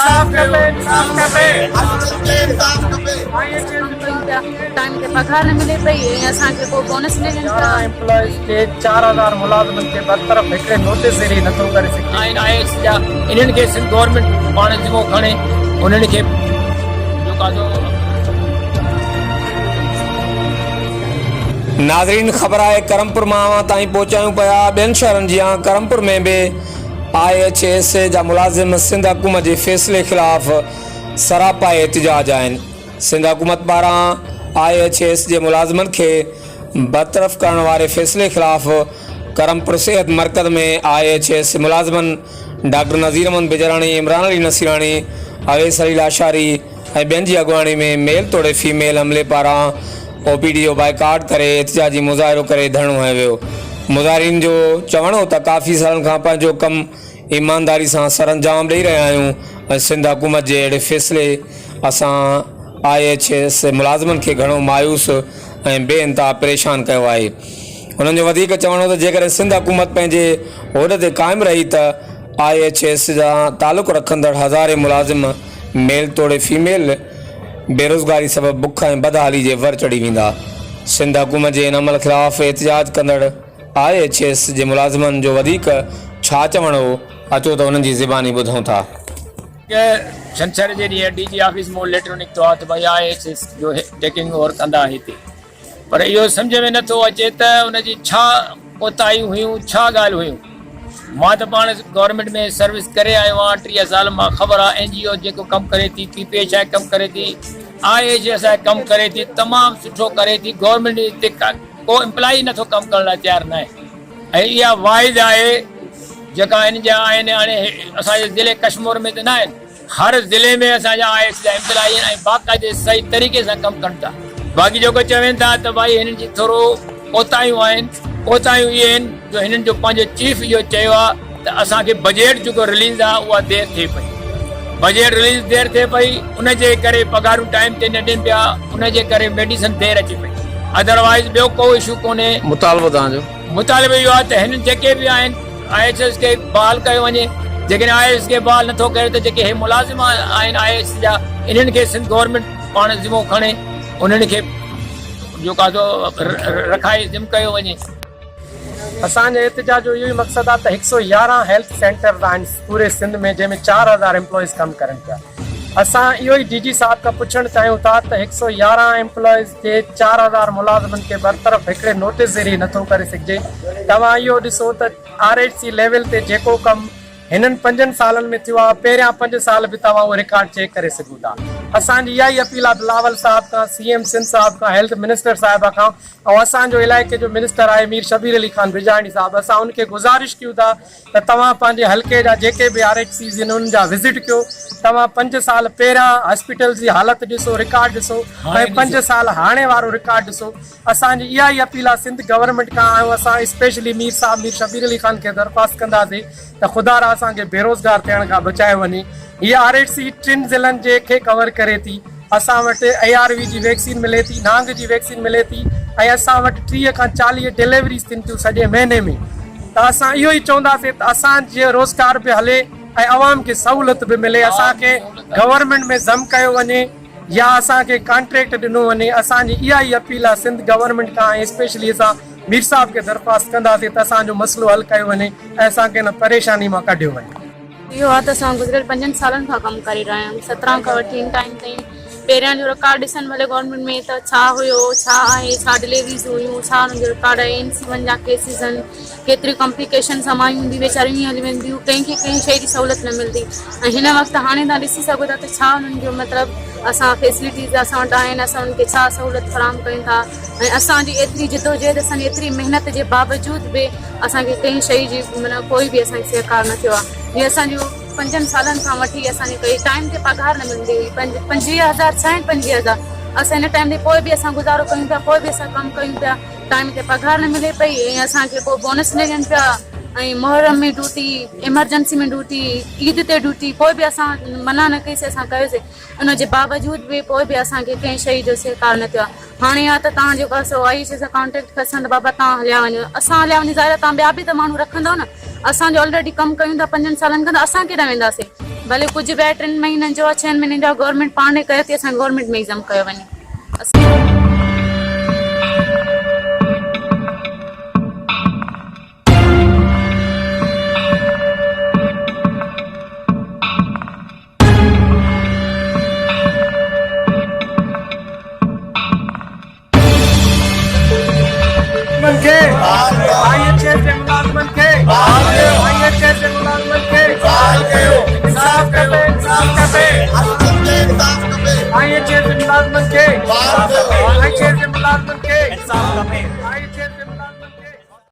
انصاف کپي انصاف کپي. ٽائيم تي پگهار نه ملي پئي ۽ اسان کي ڪو بونس نه ڏين پيا. 11 ايمپلائيز کي 4000 ملازمن کي برطرف هڪڙي نوٽيس ذريعي نٿو ڪري سگهجي. آهن I S جا انهن کي سنڌ گورنمينٽ پاڻ ذمو کڻي انهن کي جو قاعدو. ناظرين خبر آهي ڪرمپور مان اوهان تائين پهچايون پيا ٻين شهرن جيان ڪرمپور ۾ به I H S جا ملازم سنڌ حڪومت جي فيصلي خلاف سراپا احتجاج آهن. سنڌ حڪومت پاران I H S جي ملازمن کي برطرف ڪرڻ واري فيصلي خلاف ڪرمپور صحت مرڪز ۾ I H S ملازمن ڊاڪٽر نذير احمد بجراڻي، عمران علي نصيراڻي، اويس علي لاشاري ۽ ٻين جي اڳواڻي ۾ ميل توڙي فيميل عملي پاران او پي ڊي جو بائيڪاٽ ڪري احتجاجي مظاهرو ڪري ڌرڻو هنيو ويو. مظاهرين جو چوڻ هو ته ڪافي سالن کان پنهنجو ڪم ايمانداري سان سرانجام ڏئي رهيا آهيون ۽ سنڌ حڪومت جي اهڙي فيصلي اسان I H S ملازمن کي گهڻو مايوس ۽ بي انتها پريشان ڪيو آهي. هنن جو وڌيڪ چوڻ هو ته جيڪڏهن سنڌ حڪومت پنهنجي هوڏ تي قائم رهي ته I H S سان تعلق رکندڙ هزارين ملازم ميل توڙي فيميل بيروزگاري سبب بک ۽ بدحالي جي ور چڙهي ويندا. سنڌ حڪومت جي ان عمل خلاف احتجاج ڪندڙ I H S جي ملازمن جو وڌيڪ ڇا چوڻ هو، اچو ته انهن جي زباني ٻڌون ٿا. ڇنڇر جي ڏينهن ڊي جي آفيس مون ليٽر نڪتو آهي ته ڀائي I H S جو ٽيڪنگ اوور ڪندا هتي پر اهو سمجهه ۾ نٿو اچي ته ان جي ڇا ڪوتاهيون هيون ڇا ڳالهه هيون مان ته پاڻ گورنمينٽ ۾ سروس ڪري آيو آهيان 30 سال مان خبر آهي اين جي او جيڪو ڪم ڪري ٿي پي پي ايڇ I ڪم ڪري ٿي I H S I ڪم ڪري ٿي تمام سٺو ڪري ٿي گورنمينٽ هتي ڪو امپلائي نٿو ڪم ڪرڻ لاء تيار ناهي ۽ اها واحد آهي جيڪا ان جا آهن هاڻي اسان جي ضلعي ڪشمور ۾ ته ناهن هر ضلعي ۾ اسان جا I S جا امپلائي آهن ۽ باقاعدي صحيح طريقي سان ڪم ڪن ٿا باقي جيڪو چوين ٿا ته ڀائي هنن جي ٿورو ڪوتاهيون آهن ڪوتاهيون اهي آهن جو هنن جو پنهنجو چيف اهو چيو آهي ته اسان کي بجيٽ جيڪو رليز آهي اها دير ٿئي پئي بجيٽ رليز دير ٿئي پئي ان جي ڪري پگهارون ٽائيم تي نه ڏين پيا ان جي ڪري ميڊيسن دير اچي پئي ادروائز ٻيو ڪو اشو ڪونهي. مطالبو توهان جو؟ مطالبو اهو آهي ته هنن جيڪي به آهن I H S کي بحال ڪيو وڃي جيڪڏهن I H S کي بحال نٿو ڪري ته جيڪي هي ملازم آهن I H S جا انهن کي سنڌ گورنمينٽ پاڻ ذمو کڻي انهن کي جو قاعدو رکائي ذم ڪيو وڃي. اسان جي احتجاج جو اهو ئي مقصد آهي ته 111 هيلٿ سينٽرز آهن پوري سنڌ ۾ جنهن ۾ 4000 ايمپلائيز ڪم ڪرن پيا اسان اهو ئي ڊي جي صاحب کان پڇڻ چاهيون ٿا ته 111 ايمپلائيز کي 4000 ملازمن کي برطرف هڪڙي نوٽيس ذريعي نٿو ڪري سگهجي توهان اهو ڏسو ته آر ايڇ سي ليول تي جيڪو ڪم هنن پنجن سالن ۾ ٿيو آهي پهريان پنج سال به توهان اهو رڪارڊ چيڪ ڪري سگهو ٿا اسان جي اها ئي اپيل آهي بلاول صاحب کان سي ايم سنڌ صاحب کان هيلٿ منسٽر صاحبه کان ۽ اسان جو علائقي جو منسٽر آهي مير شبير علي خان بجاڻي صاحب اسان ان کي گذارش ڪيون ٿا ته توهان پنهنجي حلقي جا جيڪي به آر ايڇ سيز آهن انهن جا وزٽ ڪيو توهان پنج سال پهريان هاسپيٽلز جي حالت ڏسو رڪارڊ ڏسو ۽ پنج سال هاڻي وارو رڪارڊ ڏسو اسان جي اها ئي اپيل آهي سنڌ گورنمينٽ کان ۽ اسان اسپيشلي مير صاحب مير شبير علي خان کي درخواست ڪنداسين ته خدارا اسان کي بيروزگار ٿيڻ کان بچايو وڃي هي آر ايڇ سي ٽن ضلعن جي کي ڪور ڪري ٿي اسان وٽ اي آر وي جي ويڪسين ملي ٿي نانگ جي ويڪسين ملي ٿي ۽ اسان وٽ 30 کان 40 ڊليوريز ٿين ٿيون سڄي مهيني ۾ ته اسان اهو ئي چونداسين ته اسان جي روزگار به هلي ۽ عوام کي سهولت به ملي اسان کي گورنمينٽ ۾ ضم ڪيو وڃي يا اسان کي ڪانٽريڪٽ ڏنو وڃي اسان جي اها ئي اپيل آهي سنڌ گورنمينٽ کان ۽ اسپيشلي اسان مير صاحب کي درخواست ڪنداسين ته اسان جو مسئلو حل ڪيو وڃي ۽ اسان کي ان پريشاني مان ڪڍيو وڃي. اهو آهي ته اسان گذريل پنجن سالن کان ڪم ڪري رهيا آهيون 17 کان وٺي هن ٽائيم تائين پهريان جو رڪارڊ ڏسن ڀلي گورنمينٽ ۾ ته ڇا هيو ڇا آهي ڇا ڊليوريز هيون ڇا انهن جو رڪارڊ آهي اين سي ون جا ڪيسز آهن ڪيتريون ڪمپليڪيشنز سمايون هونديون ويچاريون ائين هلي وينديون ڪنهن کي ڪنهن شيء جي سهولت نه ملندي ۽ هن وقت هاڻي توهان ڏسي سگهو ٿا ته ڇا انهن جو مطلب اسان فيسلٽيز اسان وٽ آهن اسان انهن کي ڇا سهولت فراهم ڪيون ٿا ۽ اسان جي ايتري جدوجهد اسان جي ايتري محنت جي باوجود به اسان کي ڪنهن شيء جي معنيٰ ڪوئي به اسان کي سهڪار نه ٿيو آهي جيئن اسان جو پنجن سالن کان وٺي اسان کي ڪئي ٽائيم تي پگهار نه ملندي هئي 25 هزار ڇا آهن 25 هزار اسان هن ٽائيم تي پوء به اسان گذارو ڪيون پيا پوء به اسان ڪم ڪيون پيا ٽائيم تي پگهار نه ملي پئي ۽ اسان کي ڪو بونس نه ڏين پيا ۽ محرم ۾ ڊيوٽي ايمرجنسي ۾ ڊيوٽي عيد تي ڊيوٽي پوء به اسان منع نه ڪئي سي اسان ڪيوسي ان جي باوجود به پوء به اسان کي ڪنهن شيء جو سهڪار نه ٿيو آهي هاڻي يا ته توهان جيڪو آهي سو آئي سي سان ڪانٽيڪٽ ڪرسان ته بابا توهان هليا وڃو اسان هليا وڃون ظاهر آهي توهان ٻيا به ته ماڻهو رکندؤ نه اسان جو آلريڊي ڪم ڪيون ٿا پنجن سالن کان ته اسان ڪيڏانهن وينداسين. ڀلي ڪجهه به آهي ٽن مهينن جو آهي ڇهن مهينن جو آهي گورنمينٽ پاڻ ئي ڪيو ٿي اسان گورنمينٽ ۾ ئي ضم ڪيو وڃي. ملازمن کي آئي ايڇ ايس جي ملازمن کي